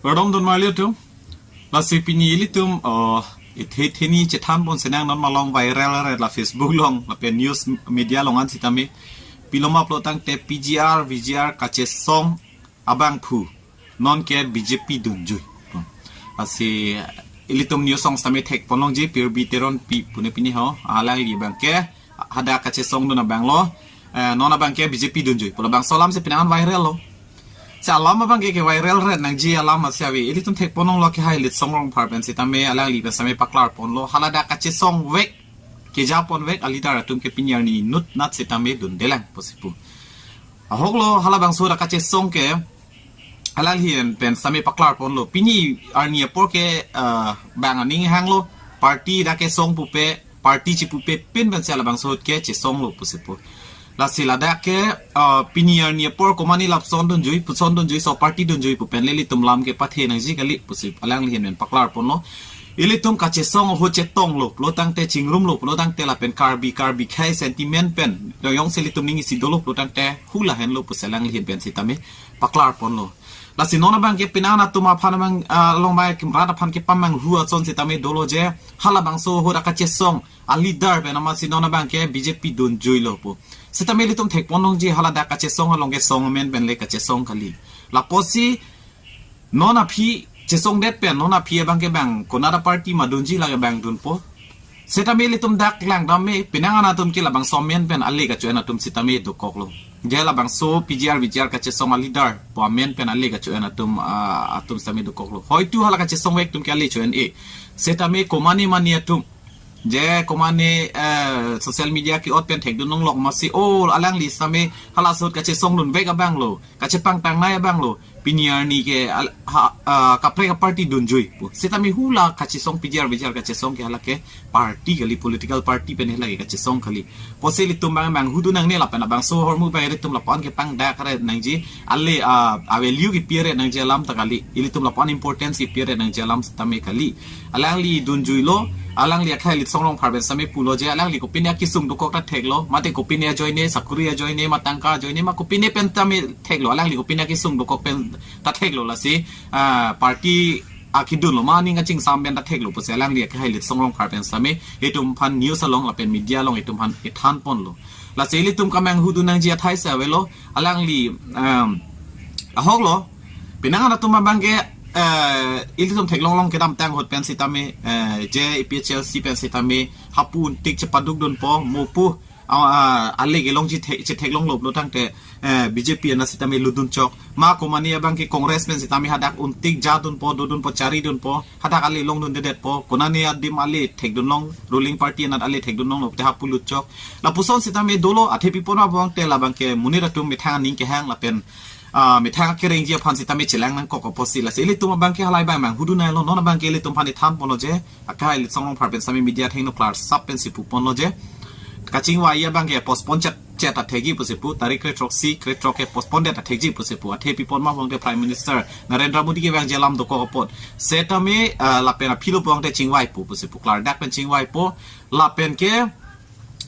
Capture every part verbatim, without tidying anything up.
Kardom don marli atum. Lasi pini ilitum, uh, ithe theni chethan pon senang non malom viral ret la Facebook along, lapen news media along an sitame. Pilo ma pulo tangte P G R, V G R kachesong abangphu non ke B J P dunjui. Lasi ilitum news along sitame thek pon longji, Pirbi Teronpi pu ne pini ho, alangli abang ke hadak kachesong dun abang lo, eh, non abang ke B J P dunjui pu labangso alam si penang an viral lo. Si alam abang ke, ke viral ret nangji alam asi ave. Ilitum thek pon longlo, akehai Litsong Rongphar pen sitame alangli pen sitame paklar pon lo. Hala dak kachesong vek, keja pon vek a-leader atum ke pini arni inut nat sitame dundelang pusi pu. Ahok lo, halabangso dak kachesong ke alangli pen sitame paklar pon lo. Pini arni apor ke, ah, bang aning hang lo, party dak kesong pupe, party chipupe pin pen si halabangso ahut ke chesong lo pusi pu. Lasi ladak ke, ah, pini arni apor komane lapuson dunjui, puson dunjui, laso party dunjui pu pen le ilitum lam kepathe nangji kali pusi alangli pen paklar pon lo. Ilitum kachesong ahut chetong lo pulo tangte, chingrum lo pulo tangte, lapen Karbi, Karbi akhai sentiment pen do jongsi ilitum ning isi dolo pulo tangte hula henlo pusi alangli pen sitame paklar pon lo. Lasi non abang ke penang an atum aphan abang, ah, along mai kim rat aphan kepamanghu ason sitame dolo je, halabangso ahut dak kachesong a-leader pen amatsi non abang ke B J P dunjui lo pu. Sitame ilitum thek pon longji, hala dak kachesong along kesong amen pen le kachesong kali. Lapusi non aphi chesongdet pen non aphi abang ke bang konat a-party ma dunji, lake bang dunpo. Sitame ilitum dak langdam me, penang an atum ke labangso amen pen ale kacho-en atum sitame dokok lo. Je labangso P G R V G R kachesong a-leader pu amen pen ale kacho-en atum, ah, atum sitame dokok lo. Hoitu hala kachesong vek atum ke ale cho-en-e. Sitame komane mane atum, je komane, eh, social media ke-ot pen thekdun longlok amatsi, oh, alangli sitame halaso ahut kachesong dun vek abang lo, kachepangtang nai abang lo, pini arni ke al-, ha, ah, kaprek a-party dunjui pu. Sitame hula kachesong P G R V G R kachesong ke hala ke party kali, political party pen hala ke kachesong kali. Pusi ilitum bang manghu dun nangne, lapen labangso ahormu bang ilitum lapu-an kepangdak ret nangji, ale, ah, a-value kepi ret nangji alam ta kali, ilitum lapu-an importance kepi ret nangji alam sitame kali. Alangli dunjui lo, alangli akehai Litsong Rongphar pen sitame pulo je, alangli kopine akesung dokok ta thek lo, mate kopine ajoine, sakuri ajoine, ma tangka ajoine, ma kopine pen tame thek lo, alangli kopine akesung dokok pen ta thek lo, lasi, ah, party akedun lo ma aning kachingsam pen ta thek lo pusi alangli akehai Litsong Rongphar pen sitame itum aphan news along lapen media along itum aphan ithan pon lo. Lasi ilitum kemanghu dun nangji athai si ave lo, alangli, um, ahok lo, penang an atum abang ke, eh, ilitum theklong long kedamtang ahut pen sitame, eh, je A P H L C pen sitame hapu untik chepaduk dunpo, mo pu, ah, ah, ale kelongji the-, chetheklong lo pulo tangte, eh, B J P anat sitame lutdun chok. Ma komane abang ke Congress pen sitame hadak untik ja dunpo, do dunpo, chari dunpo, hadak ale longdundedetpo, konane adim ale thekdun long, ruling party anat ale thekdun long lo te hapu lut chok. Lapuson sitame dolo, athe pi pon ma pulo tangte labang ke monit atum methang aning kehang lapen, ah, methang akerengji aphan sitame chelang nangkok apotsi, lasi ilitum abang ke halai bang manghu dun nai lo, non abang ke ilitum aphan ithan pon lo je, akehai Litsong Rongphar pen sitame media athengno klarsap pensi pu pon lo je, kachingvai abang ke postpone chet chet ta thekji pusi pu, tarik kre-throksi, kre-throk ke postpone det ta thekji pusi pu. Athe pi pon ma pulo tangte Prime Minister Narendra Modi kevangji alam dokok apot. Sitame, ah, lapen aphi lo pulo tangte chingvaipo pusi pu, klardak pen chingvaipo. Lapen ke,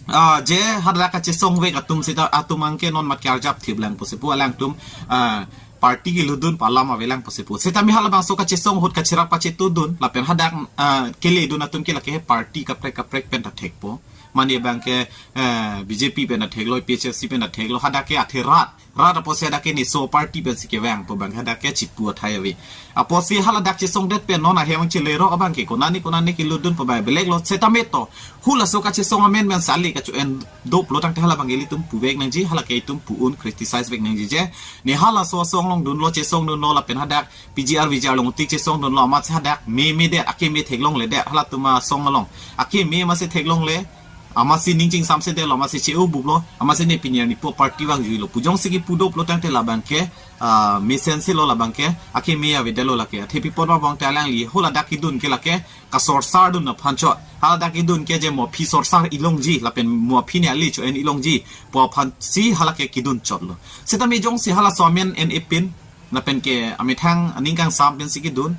ah, je hadak kachesong vek atum sita, atum abang ke non mat ke arjap thip lang pusi pu, alangtum, ah, party kelutdun pu alam avelang pusi pu. Sitame halabangso kachesong ahut kacherap kachetudun, lapen hadak, ah, keledun atum ke lake party kaprek kaprek pen ta thekpo. Mane abang ke, eh, B J P pen ta theklo, A P H L C pen ta theklo, hadak ke athe rat, rat apotsi hadak ke neso party pensi kevangpo, bang hadak ke chipu athai ave. Apotsi hala dak chesongdet pen non ahem chelerok abang ke konane konane kelutdunpo bang belek lo, sitame to hulaso kachesong amen pen si ale kacho-en do pulo tangte halabang ke ilitum puvek nangji, hala ke itum pu-un criticize vek nangji je. Ne halaso asong longdunlo, chesongdunlo, lapen hadak P G R V G R along tik chesongdunlo amatsi hadak me medet, akeme theklongledet, halatum asong along akeme amatsi theklongle, amatsi ning chingsamsedetlo, amatsi che-o buplo, amatsi ne pini arni pu party vangjui lo pu jongsi kipu do pulo tangte labang ke, ah, mesense lo labang ke, akeme avedetlo lake. Athe pi pon ma pulo tangte alangli haladak kedun ke lake kasorsar dun aphan chot. Haladak kedun ke je mo aphi sorsar ilongji, lapen mo aphi ne ale cho-en ilongji pu aphansi hala ke kedun chotlo. Sitame jongsi halaso amen en-e pin, lapen ke amethang aning kangsam pensi kedun,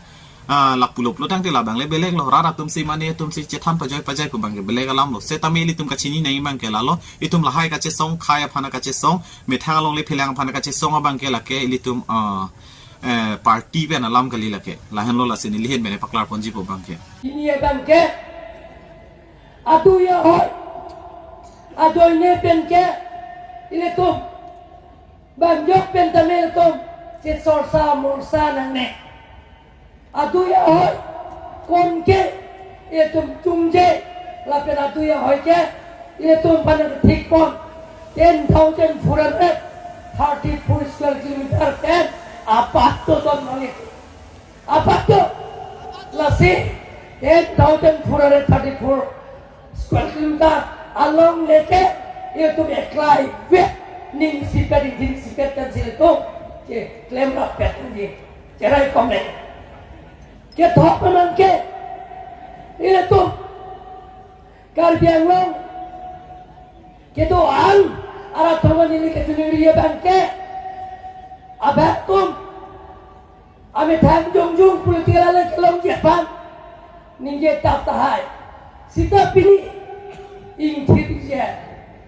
ah, lapu lo pulo tangte labang le belek lo, rat atum si mane atum si chethan pajoi pajoi pu abang ke belek alam lo. Sitame ilitum kachini nangji abang ke lalo, itum lahai kachesong, khei aphan kachesong, methang along le phelang aphan kachesong abang ke lake ilitum, ah, eh, party pen alam kali lake. Lahenlo lasi neli ahin pen paklar ponji pu abangke. Pini abangke adui ahoi, ajoine pen ke ilitum bangjok pen tame ilitum si sorsa morsa nangne. Adui ahoi konke ilitum chungje, lapen adui ahoi ke ilitum aphan thik pon, ten thousand four hundred thirty-four square kilometer pen apat to don mangit. Apat to. Lasi ten thousand four hundred thirty-four square kilometer alongle ke ilitum eklai vet ning sipet, ning sipet kan si ilitum keklem rapet ning cherai komle. Kethok penang ke ilitum Karbi Anglong kedo-an arat thoma neli kachiningri abangke, abang atum amethang jongjong political along kelongji aphan ningje tap tahai. Sita pini ingthirje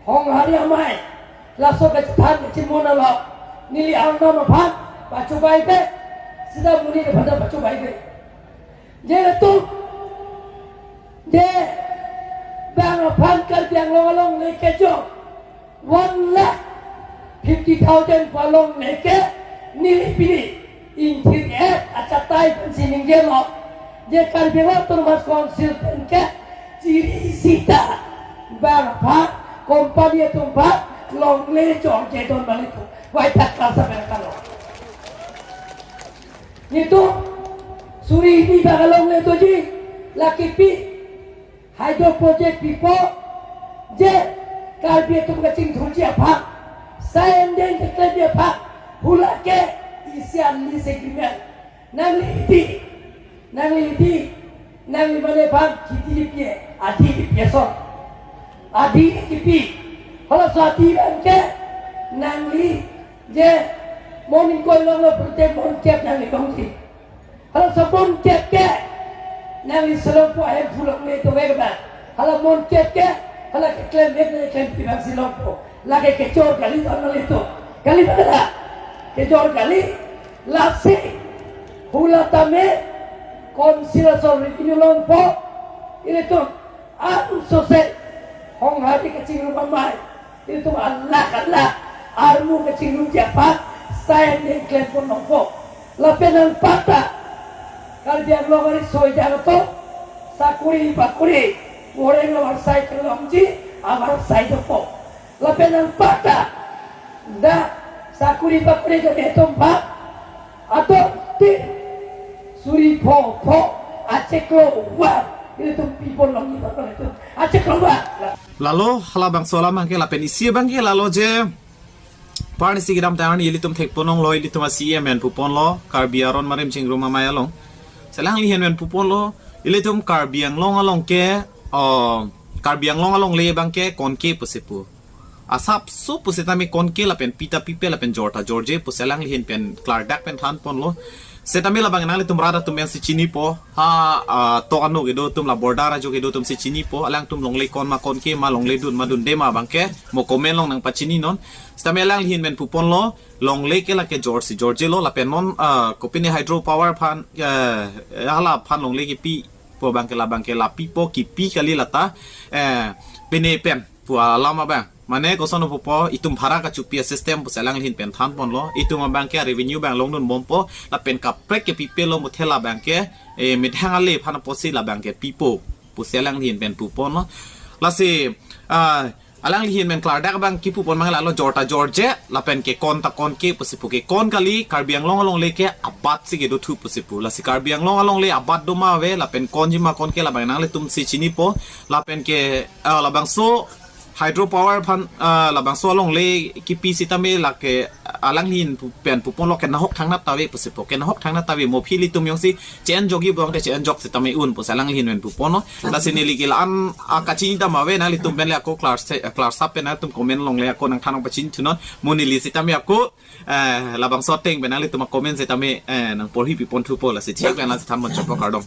Honghari amei laso kachethan kachimon along neli arnam aphan pachobaibe, sita monit aphan ta pachobaibe. Je ilitum je bang aphan Karbi Anglong alongle kejok one lakh fifty thousand pu alongle ke neli pini ingthir-et achatai pensi ningjelo, je Karbi Anglong Autonomous Council pen ke chiri sita bang aphan, company atum aphan longle chorje don malitum. Wai thak klasa pen kalo. Nelitum suri hini bang alongle doji, lake pi hydro project pipo, je Karbi atum kachingthurji aphan, sai an deng keklemji aphan, hala ke isi an lease agreement. Nangli di, nangli di, nangli mane bang kiti di pie, adi di pie son. Adi di pi. Halaso adi abangke nangli je mon ingkoi longlo pute mon kep nangli longji. Halaso mon kep ke nangli selongpo ahem phu longle dovek abang. Hala mon kep ke hala keklem vek nangli klempi abangsi longpo. Lake kejor kali ton nanglitum. Kali ba kali? Kejor kali. Lasi hala tame council aso revenue longpo. Ilitum an sose Honghari kachingrum amei, ilitum alak alak armu kachingrumji aphan sai an deng klem pon longpo. Lapen anparta Karbi Anglong ariso ejang atum sakuri pakuri, goreng avarsai kelongji avarsai dopo. Lapen anparta dak sakuri pakuri kami atum aphan atum tin suri pho pho achiklo vang ilitum pi pon longji aphan ilitum achiklo vang. Lalo halabangso alam abangke lapen isi abangke lalo je parnisi kedamtang arni ilitum thek pon longlo, ilitum a-C E M pen pu ponlo, Karbi Aron Marim Chingrum Amei along. Lasi alangli ahin pen pu ponlo, ilitum Karbi Anglong along ke, oh, Karbi Anglong alongle abangke konke pusi pu. Asapso pusitame konke lapen pi ta pipe lapen jor ta jorje pusi alangli ahin pen klardak pen than ponlo. Setame labang nanglitum rat atum pensi chinipo, ha, ah, to ano kedo atum, la border ajo kedo atumsi chinipo, alangtum longle kon ma konke ma, longle dun ma dunde ma abangke mo comment along nangpachini non. Setame alangli ahin pen pu ponlo, longle ke lake jorsi jorjelo, lapen non, ah, kopine hydro power aphan, eh, hala aphan longle kepi pu abangke labangke la pipo, kipi kali lata, eh, pine pen pu alam abang. Mane koson pupo, itum bhara kachopi a-system pusi alangli ahin pen than ponlo. Itum abangke revenue abang longdun bompo, lapen kaprek ke pipelo muthe labangke, eh, methang ale aphan apotsi labangke pipo pusi alangli ahin pen pu ponlo. Lasi, ah, alangli ahin pen klardak abang kipu pon abang lalo jor ta jorje, lapen ke kon ta konke pusi pu, ke kon kali, Karbi Anglong alongle ke abatsi kedo thu pusi pu. Lasi Karbi Anglong alongle abat do ma ave, lapen konji ma konke labang nanglitumsi chinipo, lapen ke, ah, labangso hydro power aphan, ah, labangso alongle kipi sitame lake alangli ahin pu pen pu ponlo, kenahok thangnat ta ave pusi pu, kenahok thangnat ta ave, mo aphi ilitum jongsi chen jokji bong te chen jok sitame un pusi alangli ahin pen pu ponlo. Lasi neli ke la-an, ah, kachini ta ma ave, nanglitum pen le ako klar se, klar sap pen nangtum comment along le ako nangthan nangpachini thunon, mo neli sitame ako, eh, labangso ateng pen nanglitum a-comment sitame, eh, nangporhi pi pon thupo, lasi chak pen lasi than pon chotpo, kardom.